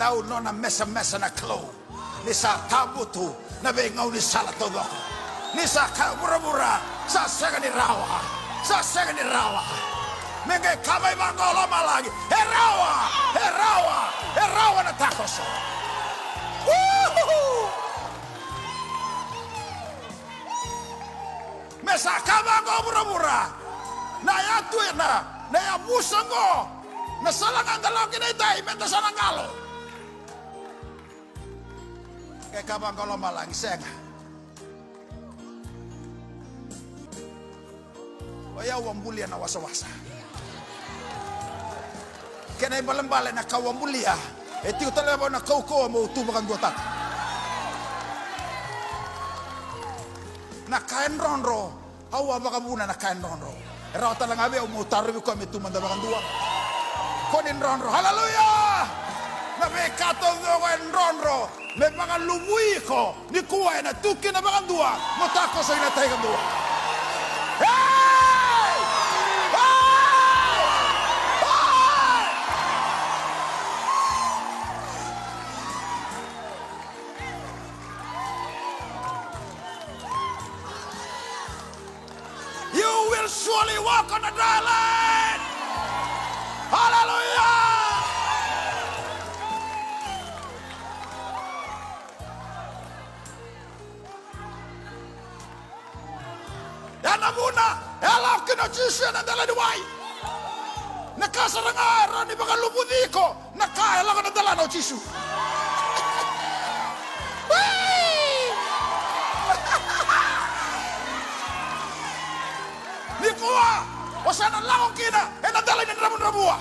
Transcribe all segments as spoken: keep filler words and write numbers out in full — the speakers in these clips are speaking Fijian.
Au nona mesamesa na Kalou. Ni sa tabutu na veigaunisala taucoko. Ni sa kaya vuravura, sa sega ni rawa. Sa sega ni rawa. Me qai kaya vaqo o lomalagi, e rawa, e rawa, e rawa na takoso. Uhuhu. Me sa kaya vaqo vuravura, na yatu ena, na yavusa qo, na sala ga da lako kina i tai, me da sa na qalo. Ke kaya vaqo lomalagi, sega. O yau a bulia na wasawasa. Kena ibalebale na ka au a bulia, e tiko tale vau na kaukauwa meu tu vakaduataka. Na ka e drodro, au a vakavuna na ka e drodro. E rawa tale ga vei au meu tarovi koya me tu mada vakadua. Ko ni drodro. Haleluya! Na veika taucoko e drodro me vakaluvui iko. Nikua ena tu kina vakadua mo takoso ina tai kadua. Hey! Hey! Hey! You will surely walk on the dry land. Hallelujah! Ya na vuna e a lako kina o Jisu ena dela ni wai. Na ka sara ga e rawa ni vakaluvuci iko, na ka e lako na delana o Jisu. Nikua o sa na lako kina ena dela ni dravudravua.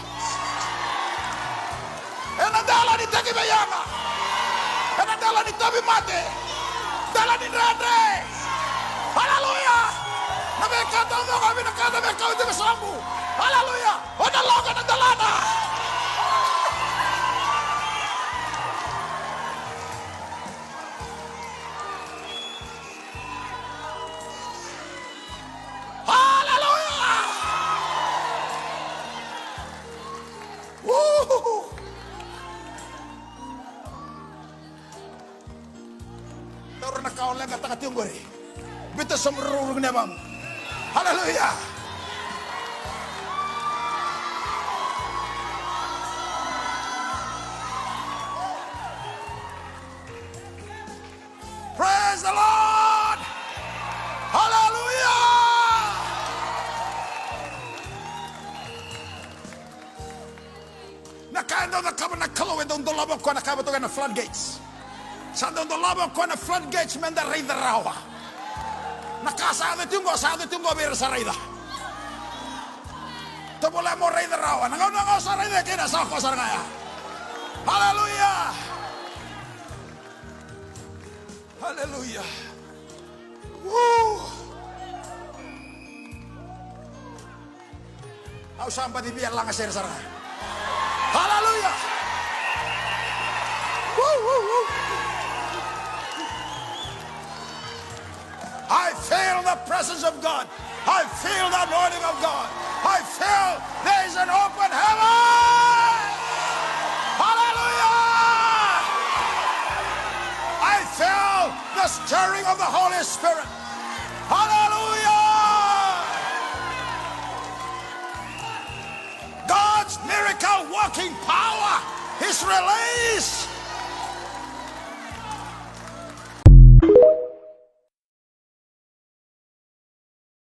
Ena dela ni tekivu yaga. Ena dela ni tauvimate. Dela ni dredre. Aleluya. Na veika taucoko e vinakata me kauti iko sobu. Aleluya. O na lako ena delana. Aleluya. Uhuhu. Taura na ka o leqataka tiko qori. Biuta sobu rurugu ni yavamu. Aleluya. Praise the Lord. Hallelujah. Na ka e dau cakava na Kalou, e dau dolava o koya na ka e vakatokai na floodgates. Sa dau dolava o koya na floodgates me da raica rawa. Na ka sa yaco tiko qo, sa yaco tiko qo vei ira sa raica. Tovolea mo raica rawa. Na gauna ga o sa raica kina sa o koya sara ga ya. Haleluya. Haleluya. Woo. Au sa baci via laga sere sara ga. Haleluya. Woo, woo, woo. I feel the presence of God. I feel the anointing of God. I feel there is an open heaven. Hallelujah. I feel the stirring of the Holy Spirit. Hallelujah. God's miracle working power is released.